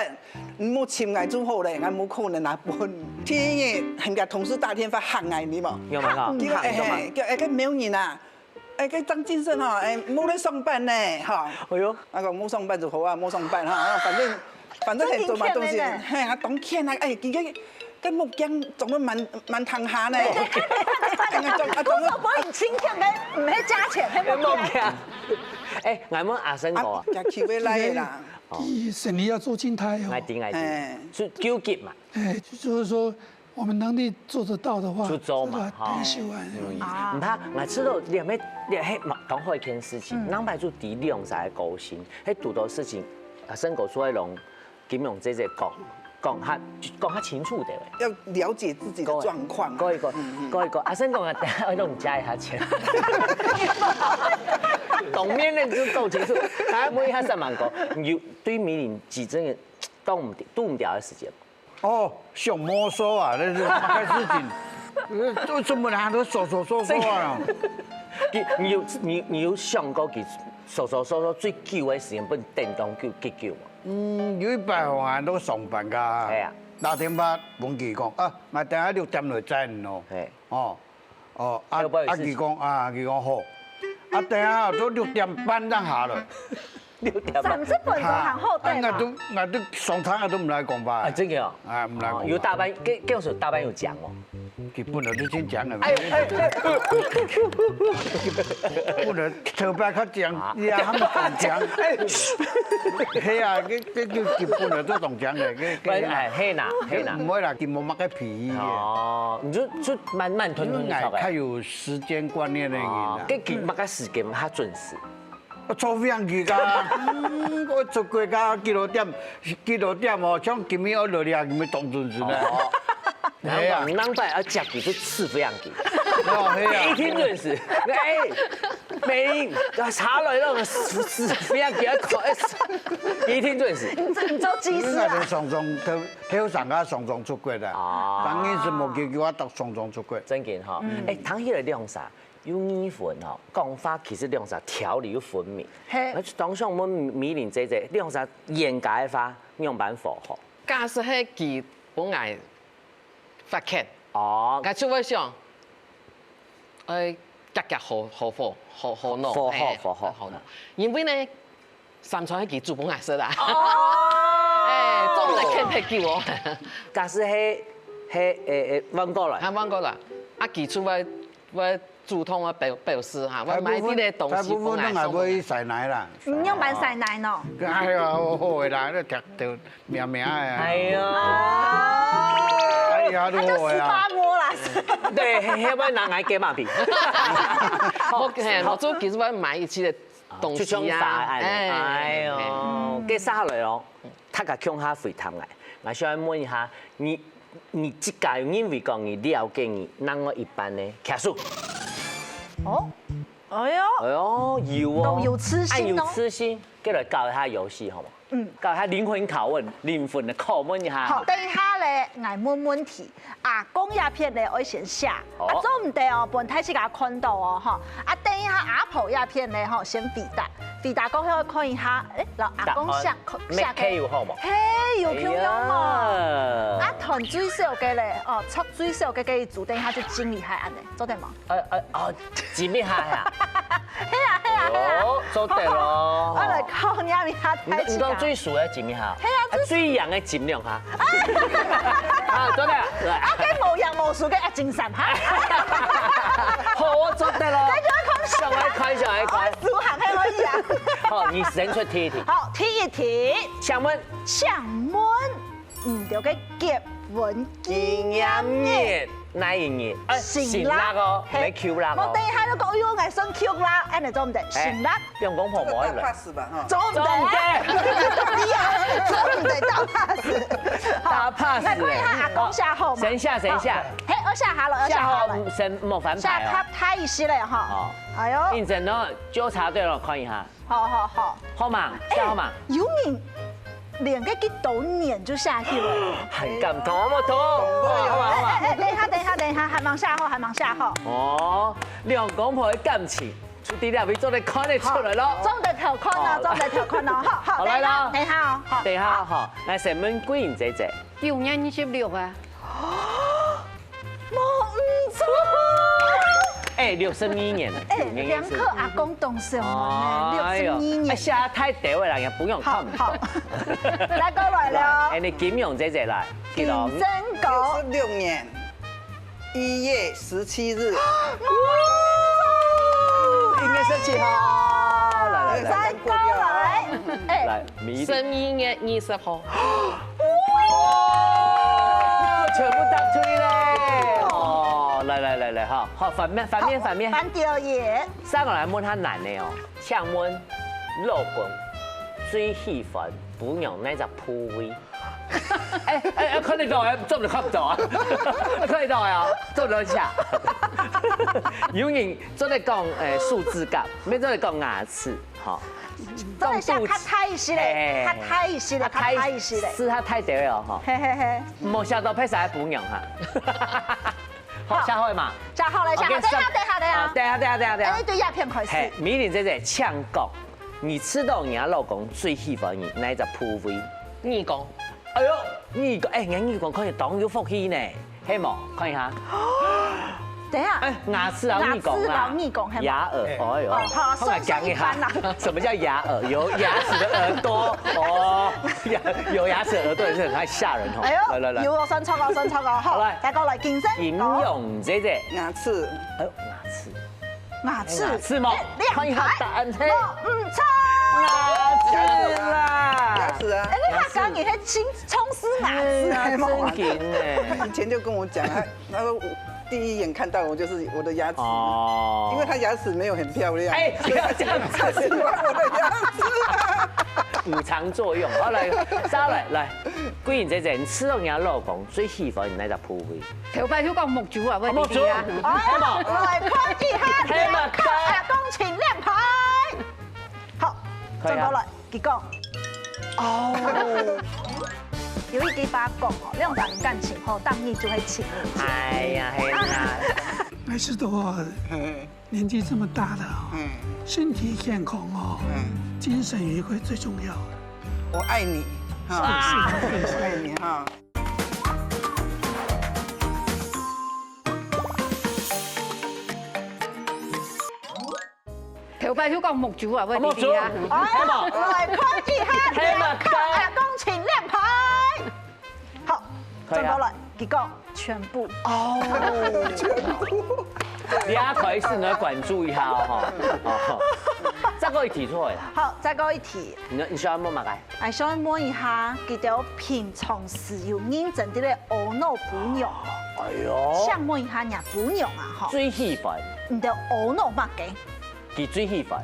你莫請𠊎就好咧，𠊎無可能拿分。第一日，人家同事打電話喊𠊎，你無？有沒有？叫，哎，喊，有嗎？嘿，叫，哎，該沒有人啊。哎，該張先生吼，哎，無咧上班呢，吼。哎喲。啊，講無上班就好啊，無上班哈，啊，反正 反正係做麼个東西，真經譴的呢。嘿，啊，當譴啊，哎，佢个个目鏡裝到滿滿堂下呢。哎，啊，裝啊，裝到，我說不會，你親戚的，毋係加錢，係目鏡。哎，𠊎問阿生哥啊。啊，佢會來的啦。佢生理要做盡大哦。𠊎知，𠊎知，哎。係糾結嘛。哎，就就是說，我們能力做得到的話，就做嘛，哈。做到退休啊。嗯，啊。毋怕，𠊎知道你還沒，你還講好一件事情，嗯。兩擺就知兩儕个個性，係堵到事情，阿生哥出來攏 金融姐姐講，講較講較清楚的。要了解自己的狀況啊。各位，各位，嗯嗯。各位，各位，阿生講啊，等下我弄加一下錢。懂面的就夠清楚。來問一下三芒哥，你有對米玲姐真的堵毋堵毋著个時間？哦，上魔術啊，那是那個事情。呃，做，做麼个人都嗖嗖嗖嗖啊？你，你有，你，你有想過佢嗖嗖嗖嗖最久个時間，分等當久幾久無？嗯，有一擺吼，𠊎都上班个，係啊。打電話分佢講，啊，𠊎等下六點來載你哦。係。哦，哦，啊，啊，不好意思。啊，佢講，啊，佢講好。啊，等下都六點半正下來。六點半。上次本身很好，對吧？啊，𠊎都，𠊎都上場，𠊎都毋來講吧。啊，真个哦。啊，毋來講吧。哦，有打扮，該，該時候打扮有靚哦。佢本來都真靚个。哎，哎，哎。本來頭擺較靚，啊。你還講靚。哎。係啊，該，該，該，佢本來都當靚个，該，該，哎，係啦，係啦。毋會啦，佢無麼个脾氣个。哦，你就，就慢慢吞吞就出來。因為𠊎較有時間觀念个人啊。哦，該佢麼个時間較準時？ 我坐飛行機个，嗯，我出國个幾多點，幾多點哦，像今日我落嚟啊，今日當準時呢。哦。係啊。人講人擺愛接佢就試飛行機。哦，係啊。一定準時。哎，美玲，下來了，試，試飛行機要考，哎，一定準時。你做，你做機師啊？嗯，那就常常，後生啊，常常出國个。哦。當然係無叫叫我到常常出國。真个哈。嗯。哎，談起來兩儕， 有二分吼，講話其實兩儕條理又分明。係。該當想問美玲姐姐，兩儕冤家个話，仰般和好？假使係佢分𠊎發譴，哦。𠊎就會想，愛遽遽和，和好，和，和好，和好，嘿，和好。和好。因為呢， 三餐係佢煮分𠊎食啊。哦。哎，總毋得譴忒久哦。假使係，係，誒，誒，換過來。啊，換過來。啊，佢就會，會主動會表，表示哈，會買一個東西分𠊎，大部分，大部分都還會送分𠊎。曬奶啦。你用板曬奶喏？哎呀，好好个啦，那條條命命个啊。哎呀。哎呀，都好个啊。那就十八摸啦。對，要不然拿來給馬屁。OK，我就其實會買一些 東西啊。就像啥，哎，哎，哎喲，哎。該下來哦，大家共下回答𠊎。𠊎想問一下，你，你自家有認為講你了解你另外一半呢？舉手。哦，哎喲。哎喲，有哦。都有自信哦。哎，有自信，該來搞一下遊戲好嗎？嗯。搞一下靈魂拷問，靈魂的拷問一下。好，等一下咧，𠊎問問題。 阿公這片呢，愛先寫，哦。啊，做毋得哦，分大自家看到哦，吼。啊，等一下阿婆這片呢，吼，先回答，回答過後看一下，誒，摎阿公寫，答案寫个，乜係有好無？嘿，有共樣哦。哎呀。啊，團最少个咧，哦，著最少个，个組等一下就盡厲害恁呢，做得無？呃，呃，哦，盡厲害啊！係啊，係啊，係啊。哦，做得咯。我來考你啊，你下台你，你講最輸个盡厲害。係啊，啊，最最贏个盡兩下。 啊，做得啊，來。啊，該無贏無輸个啊，精神哈。好，我做得咯。該就要看上啊。想愛看，想愛看。我輸還係可以啊。好，你先出第一題。好，第一題。請問。請問，你兜个結婚紀念日哪一日？哎，姓賴哦，係。毋係Q賴哦。無，等一下就講，哎喲，𠊎算Q賴，恁呢做毋得，哎。姓賴。 兩公婆無愛來。這個打pass吧，哈。做毋得。做毋得。你啊，做毋得打pass。打pass。來看一下阿公寫好無？等一下，等一下。嘿，我寫好了，我寫好了。寫好，先莫翻牌哦。寫較大一息咧，哈。哦。哎喲。認真哦，糾察隊咯，看一下。好，好，好。好嘛，寫好嘛。哎，有人連个幾多年就寫去了。很感動，好無？好嘛，好嘛。哎，哎，哎，等一下，等一下，等一下，還吂寫好，還吂寫好。哦，兩公婆个感情 就在這位做得看得出來咯。好，做得偷看哦，好。做得偷看哦，好，好，好，來啦。等一下，等一下哦，好。等一下，好，來，先問桂英姐姐。九月二十六啊。無毋著。哎，六十二年了，哎，九月二十六。梁克阿公當少年呢，哎喲，六十二年。哎，寫太短了啦，也不用看。好，好。來，過來了。來，哎，你金勇姐姐來，金勇。金正哥。六十六年。 一月十七日。應該是七號。來，來，來。再過來。哎。來，米粒。十二月二十號。哇！全部答對嘞！哦，來，來，來，來，好，好，反面，反面，反面。翻第二頁。上個來問下難的哦，請問，老公最喜歡餔娘哪隻部位？ 哎，哎，哎，看得到哎，做得看不到啊？看得到哎哦，做得講。有人做得講，哎，手指甲，也做得講牙齒，吼。做得寫較大一息咧，哎。較大一息咧，較大一息咧。係較大條哦，吼。嘿，嘿，嘿。無寫到別儕餔娘哈。好，下好嘛。下好了，下好，OK，等一下，等一下，等一下。啊，等一下，等一下，等一下，等一下。哎，對，這片開始。嘿，美玲姐姐，請講，你知道你老公最喜歡你哪一隻部位？耳公。哎喲，耳公，哎，你耳公看起來當有福氣呢，係無？看一下。等一下。哎，牙齒啊，牙齒啊，耳公啊。耳公，係無？牙齒，哎喲。哦，好，算，算一般啦。什麼叫牙齒？有牙齒的耳朵，哦，有牙齒的耳朵也是很害嚇人哦。哎喲，來，來，來。有哦，算錯哦，算錯哦，好，好，來。再過來，金聲音樂姐姐。牙齒。哎喲，牙齒。 牙齒。牙齒嗎？哎，看一下答案，嘿。無，毋著。牙齒啦。牙齒啊。哎，你客家人還真重視牙齒，哎呀，係無？正經呢。以前就跟我講，他，他說我第一眼看到我就是我的牙齒，哦。因為他牙齒沒有很漂亮，哎，不要這樣子。他喜歡我的牙齒。五常作用。好，來，再來，來，桂英姐姐，你知道你老公最喜歡你哪隻部位？頭擺就講目珠啊，啊，目珠。啊。哎，來看一下，係嘛？兩個阿公請亮牌。好，可以啊。轉過來，佢講。哦。有一句話講哦，兩個人感情好，當然就會親密。哎呀，係啦。還是都年紀這麼大了哦，嗯。身體健康哦，嗯。精神愉快最重要。我愛你，哈。啊。我愛你，哈。 頭擺就講目珠啊，會啊，目珠。滴滴啊。哎，係嘛？來看一下，係嘛？兩個阿公請亮牌。好，可以啊。轉過來，佢講全部。哦。全部。你要開始你要關注一下哦，哈。哦。再過一題出來啦。好，再過一題。你，你喜歡摸麼个？ 𠊎想問一下，佢兜平常時有認真在該阿腦餔娘無？哎喲。想問一下若餔娘啊，吼。最喜歡。你兜阿腦麼个？佢最喜歡。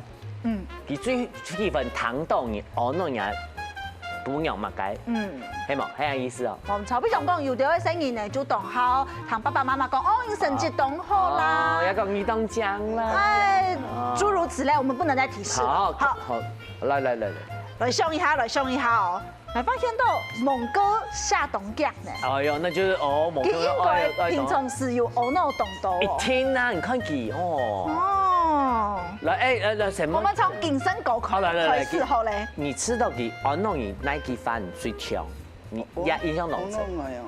嗯。佢最喜歡聽到你阿腦若餔娘麼个。嗯。係無？係恁意思哦。無錯，比如講，有兜个細人呢，就當好聽爸爸媽媽講，哦，你成績當好啦。哦，也講你當靚啦。哎，哦。諸如此類，我們不能再提示了。好，好。好，來，來，來，來。 來想一下，來想一下哦。𠊎發現到蒙哥下董腳呢。哎喲，那就是哦，蒙哥，佢應該平常時有阿腦當多哦。一定啊，你看佢哦。哦。來，哎，來，來，什麼？我們從金聲歌好，來，來，來，開始好嘞。你知道佢阿腦你哪句話你最聽？你也印象當深。阿腦哎喲。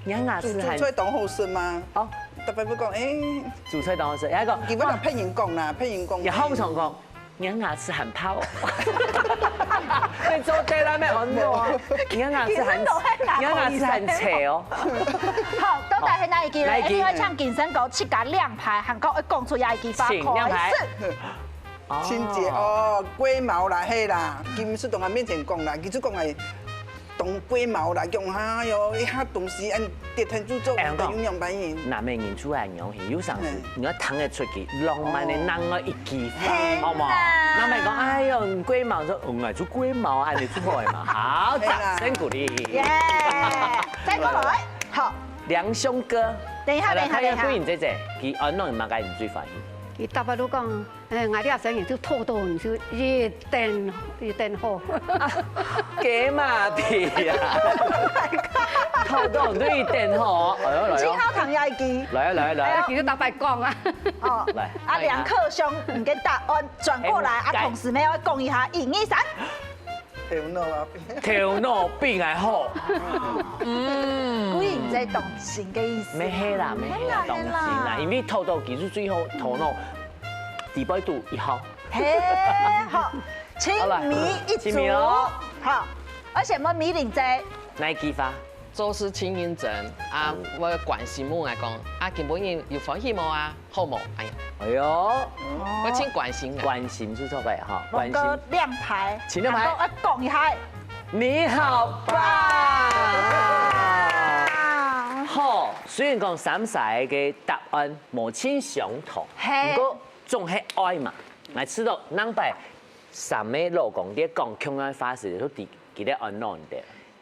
你看牙齒還，煮，煮菜當好食嗎？哦。特別會講，哎。煮菜當好食，還有一個，佢會拿別人講啦，別人講。也好常講。 你个牙齒還泡。你做得啦，咩按摩啊？你个牙齒還，你个牙齒還脆哦。好，到底係哪一句咧？哪一句？因為像金聲哥自家亮牌，還講愛講出這一句話，請，亮牌。開始。清潔哦，龜毛啦，係啦，佢毋係同佢面前講啦，佢就講欸，當龜毛啦，講哎喲，一下東西恁跌天就做，哎，我講，有兩百元。男个人出來樣，有常時，嗯。你要聽得出去，浪漫个，哦。男个一句話，嘿啦。好無？男个講，哎喲，你龜毛，說，嗯，哎，就龜毛，哎，你出來嘛，好，嘿啦。掌聲鼓勵。耶！再過來，好。梁兄哥，等一下，來，等一下，等一下。看下桂英姐姐，佢安到你麼个你最歡喜？佢大把都講， 哎，𠊎這聲音就透透，你就一等一等好。假馬屁啊！透透，你就一等好。哎喲，來哦。真好聽這一句。來啊，來啊，來啊。哎呀，其實大白講啊。哦，來，啊，看一下。梁克兄，你个答案轉過來，啊，哎，同時乜愛講一下，一二三。 頭腦啊，頭腦比𠊎好。嗯。桂英姐當真个意思。乜係啦，乜係啦，當真啦，係啦。因為頭腦技術最好，頭腦底背肚一好。嘿，好，請你一組。好，來，請你哦。好，而且問美玲姐。哪一句話？做事情認真啊，哦。𠊎關心問𠊎講，啊，今晡日有歡喜無啊？ 好無？哎呀，哎喲，𠊎真關心啊。關心就著个哈，關心。龍哥亮牌，請亮牌。還講，愛講一下。你好棒！好，雖然講三儕个答案無盡相同，嘿。毋過總係愛嘛。𠊎知道，兩擺三个老公在講共樣个話時，就知佢在安慰你兜。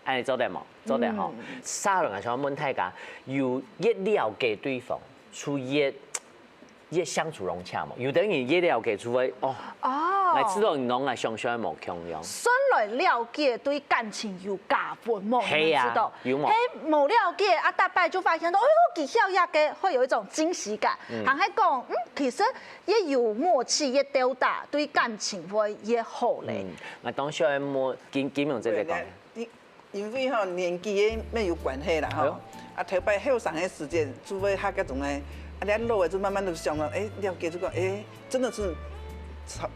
恁樣做得無？做得吼。嗯。下來，𠊎想問大家，有越了解對方，就越 越相處融洽嘛。有的人越了解，除非，哦，哦。來知道你攏愛想想無共樣。順來了解對感情有加分無？你們知道？係啊，有無？嘿，無了解啊，逐擺就發現到，哎喲，佢曉這个，會有一種驚喜感。嗯。還係講，嗯，其實越有默契，越鬥搭，對感情會越好咧。嗯，𠊎當時愛問金，金勇姐姐講。對，因，因為吼，年紀个乜有關係啦，吼。哎喲。啊，頭擺後生个時間，就會較該種个，啊，你老个就慢慢就想到，哎，了解就講，哎，真的是吵，吵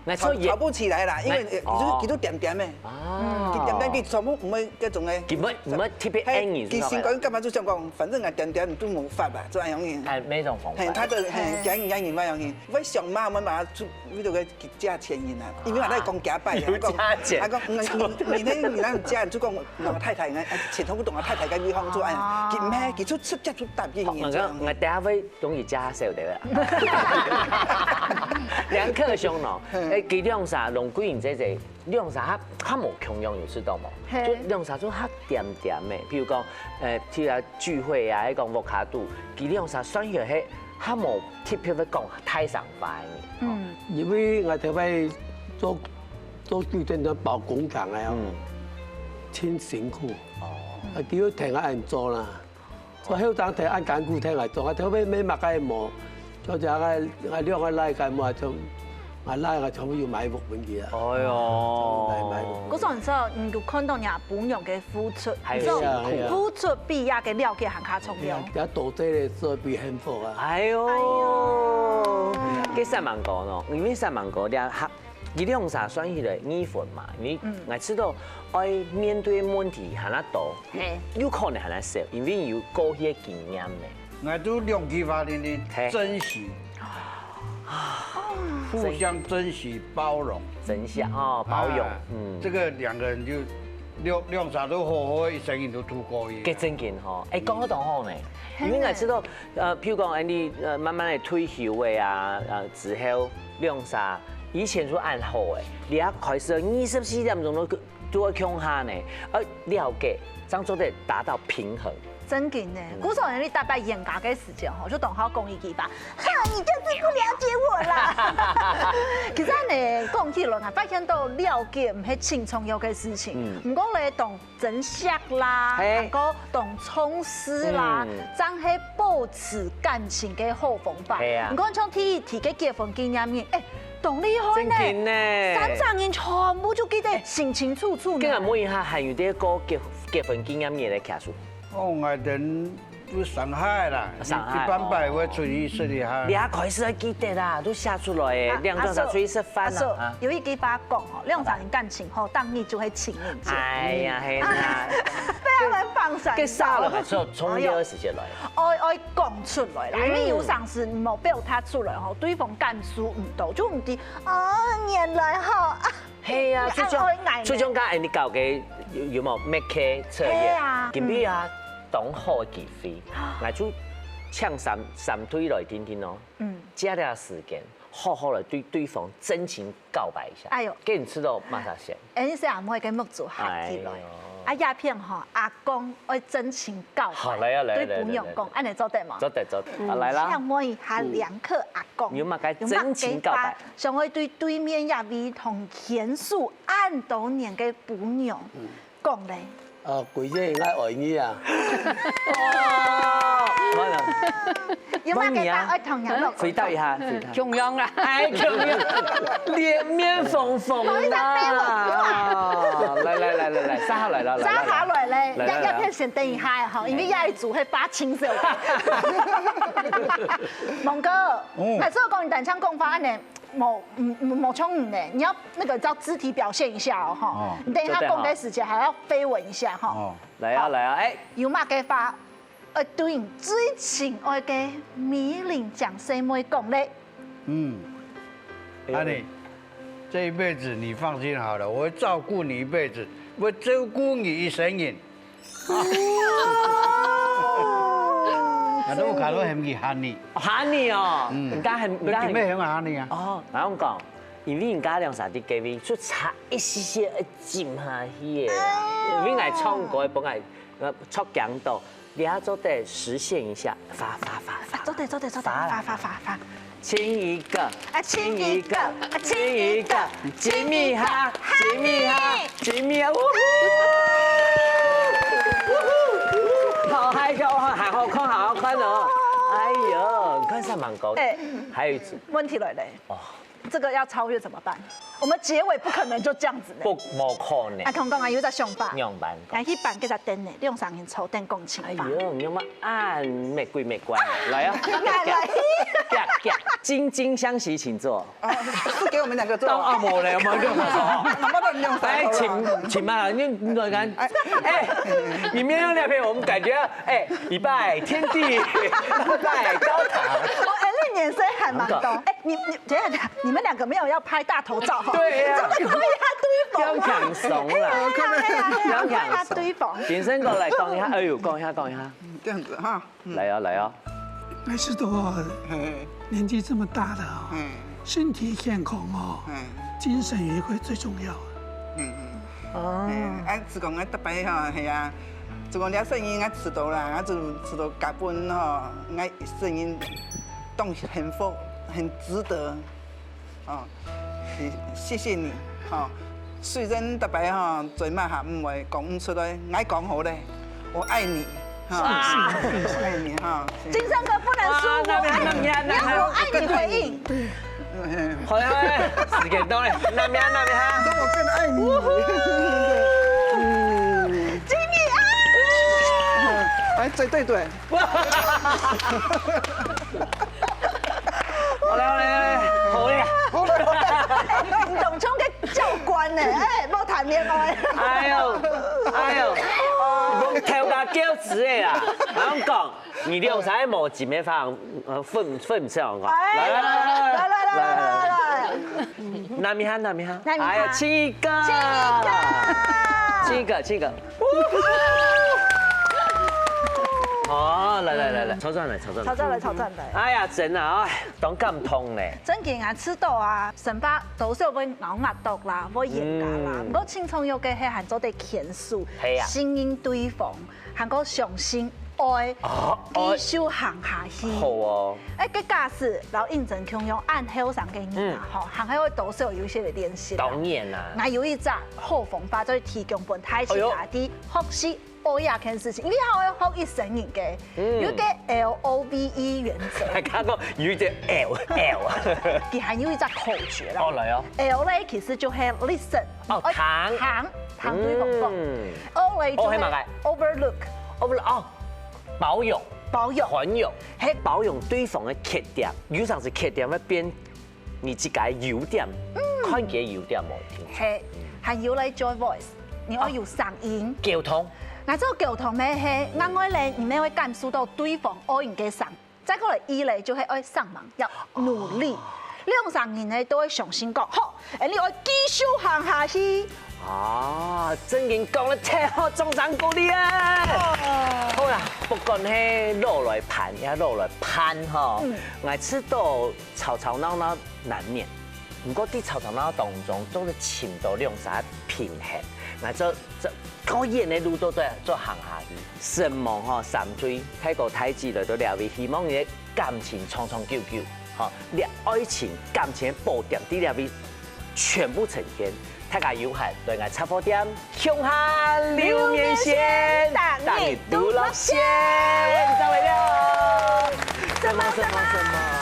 ，𠊎說也，吵不起來啦，因為，哎，佢就，哦。佢就恬恬个。啊。佢恬恬，佢全部毋會該種个。佢毋會，毋會特別嘿，硬，佢心肝感覺就想講，反正𠊎恬恬，你都無法啦，就恁樣。哎，每種方法。嘿，他的，嘿，嘿。講人講人，會想嘛，我嘛就為了个 加錢人啊，因為𠊎在講幾擺啊，有加錢。啊，講，嗯，你，你，你那樣加，就講我太太，哎，錢都不懂啊，太太跟對方做，哎呀，佢咩，佢就直接就答應你。𠊎講，𠊎等下會容易加少的啦。梁克兄喏，嗯。哎，佢兩儕，龍貴人姐姐，兩儕較，較無共樣，有知道無？嘿。就兩儕就較恬恬的，譬如講，呃，去啊聚會啊，還講屋下肚，佢兩儕算起來，較無特別會講大聲話的人。嗯。因為𠊎頭擺做 做酒店个包工廠个哦，嗯。真辛苦。哦。啊，佢又聽𠊎恁做啦，做後生聽恁艱苦聽𠊎做，啊，特別買麼个無，就係𠊎，𠊎兩個倈仔無，就，𠊎倈仔全部有買屋分佢啊。哎喲。買，買屋。故所你知道，你就看到人家餔娘个付出，還有辛苦。你知道，付出比那個了解還較重要。哎呀，多謝你做比幸福啊。哎喲。哎喲。該三萬哥喏，因為三萬哥這下 佢兩儕算起來二婚嘛，因為，嗯。𠊎知道愛面對問題還較多，嘿。有可能還較少，因為有過去个經驗呢。𠊎都兩句話定定，嘿。珍惜。互相珍惜、包容。珍惜哦，包容，哎，嗯。這個兩個人就，兩，兩儕都好好，一生人都度過去。該正經吼，哎，講得當好呢，嘿。因為𠊎知道，呃，譬如講，哎，你，呃，慢慢的退休的啊，呃，之後， 兩儕以前就恁好欸，這下開始二十四點鐘都，都愛共下呢，愛了解，正做得達到平衡。正經呢，嗯。故所你逐擺冤家个時節吼，就當好講一句話，哈，你就是不了解我啦。其實呢，講起來，𠊎發現到了解毋係盡重要个事情，嗯。毋過咧，當 珍惜啦，嘿。還過當重視啦，嗯。正係保持感情个好方法。係啊。你看像第一題个結婚紀念日，欸，當厲害呢。正經呢。三儕人全部就記得清清楚楚呢。欸，該𠊎問一下，還有這個結，結婚紀念日个客數？哦，𠊎等 都上海啦，上海，一般般會出去食一下。哦。你還開始會記得啦，都寫出來欸，啊，兩儕出去食飯啊，啊，啊。有一句話講吼，兩儕人感情好，當日就係情人節。哎呀，係啦。啊，被他們放閃。該啥了嘛，從，從這個時節來。哎喲。愛，愛講出來啦，嗯。因為有常時你無表達出來吼，對方感受毋到，就毋知，哦，原來吼，啊，係啊，你就像，愛愛𠊎呢。就像剛才你搞个有，有無？Make K測驗，係啊，今日啊，嗯。當好个機會，來就請三，三對來聽聽哦。嗯。借這個時間，好好的對對方真情告白一下。哎喲。該你知道麼个先？哎，你想，𠊎个目珠合起來。哎喲。啊，這片吼，阿公愛真情告白，好，來啊，來啊，對餔娘講，來啊，來啊。恁呢做得無？做得，做得。嗯。啊，來啦。請問一下，嗯。梁克阿公，你有麼个真情告白？有麼个話想愛對對面這位同牽手恁多年个餔娘，嗯。 講咧。啊，貴姐應該愛你啊。哦，有麼个話愛同人講？回答一下，回答。共樣啦。哎，共樣，臉面紅紅啦。同一張面孔。來，來，來，來，來，沙下來了，來，來，沙下來咧，來，來，來。要，要騙先等一下吼，因為這一組會發青色。蒙哥，嗯。還是我講你單槍講話呢？ 無，嗯，無，無像你呢，你要那個叫肢體表現一下哦，哈。哦。你等一下講个時間還要飛吻一下，哈。哦。來啊，好。來啊，哎。有麼个話，呃，對你最親愛个美玲講細妹講咧。嗯。哎喲。Honey，這一輩子你放心好了，我會照顧你一輩子，我會照顧你一生人。 啊，都有搞到喊佢Honey。Honey哦，嗯。你當喊，你當喊，你今日喊我Honey啊？哦，𠊎講，因為人家兩儕在該位，就差一息息仔浸下去个啊。因為𠊎唱歌本來，呃，唱強到，你還做得實現一下，發發發發，啊，做得做得做得，發啦發發發發。親一個，啊，親一個，啊，親一個，親一個，親一個，親一下，親一下，親一下，嗚呼！嗚呼！好害羞哦，好好看，好好看哦。哎呦，你看上蠻高。哎，還有一組。問題來了。哦。這個要超越怎麼辦？我們結尾不可能就這樣子呢。不，無可能。啊，同講啊，有一隻想法。仰般講？啊，去辦這隻典禮，兩儕人坐等講清白。哎呦，你有沒有按玫瑰玫瑰？來啊！來來。啪啪，惺惺相惜，請坐。啊，是給我們兩個坐。當然無咧，我們兩個坐。那麼多人用哎，請請慢啊，你你看，哎，你沒有那片，我們感覺哎，一拜天地，二拜高堂。我哎，你年歲還蠻高。哎，你你等一下等一下，你們兩個沒有要拍大頭照哈？對呀。你怎麼拍一下對方啊？不要搶慫啦。嘿呀嘿呀嘿呀，不要搶慫。拍一下對方。緊身過來講一下，哎呦，講一下，講一下。這樣子哈。來啊，來啊。還是都嘿，年紀這麼大了哦，嘿，身體健康哦，嘿，精神愉快最重要。嗯嗯。哦。嘿，啊，自講啊，逐擺吼，係啊，自講這生日啊，遲到啦，啊，就遲到加班吼，啊，生日當幸福，很值得。 哦，謝謝你，哈。雖然逐擺哈，嘴巴還毋會講毋出來，𠊎講好咧，我愛你，哈，我愛你哈。金山哥不能輸，我愛你，你要我愛你回應。好呀，時間到了，那邊那邊哈。我更愛你。Jimmy啊！哎，對對對。 好了好了，好了。你當像个教官呢，哎，無談戀愛。哎呦，哎呦，你講頭家教子的啊，然後講，你兩儕無錢个話，呃，分分唔出來講。哎，來來來來來來來來來。那米哈，那米哈，那米哈。哎呀，七哥，七哥，七哥，七哥。 哦，來來來來，坐轉來，坐轉來。坐轉來，坐轉來。哎呀，真啊，哎，當感動呢。正經啊，知道啊，生活多少會咬牙剁啦，會冤家啦，嗯。毋過盡重要个係還做得牽手，係啊。信任對方，還過相信愛，哦，愛。繼續行下去。好哦。哎，个假使，然後認真共樣，恁後生个人啊，嗯。吼，還係會多少有一些个練習啦。當然啦。𠊎有一隻好方法，就係提供分大家，哎喲。在學習 愛這件事情，因為佢愛學一生人个，嗯。有一個L O V E原則。大家講有一個L L。佢還有一隻口訣啦。哦，來哦。L呢，其實就係listen，哦，愛聽。聽，聽對方講。嗯。O呢，就係哦，係麼个？Overlook。Over，哦，包容。包容。寬容。係。包容對方个缺點，有常時缺點會變 你自家優點，嗯。看佢優點無定。係，還有咧，joy voice，你愛有聲音。啊，溝通。𠊎做溝通呢，係，另外咧，你乜會感受到對方愛你个聲。再過來，E咧，就係愛上網，要努力。哦。兩儕人呢，都會相信講，好，哎，你愛繼續行下去。啊，正經講了忒好，掌聲鼓勵啊！哦。好啦，不管係老來伴，也老來伴吼，嗯。𠊎知道 吵吵鬧鬧難免。毋過在吵吵鬧鬧當中，總係尋到兩儕个平衡。𠊎做做個人个路都做做行下去。承蒙吼，三歲大哥大姊來到這位，希望你个感情長長久久。吼，你愛情感情个寶典在這位全部呈現。大家有閒來𠊎雜貨店，共下留面線，逐日都樂線。再會了。什麼什麼什麼？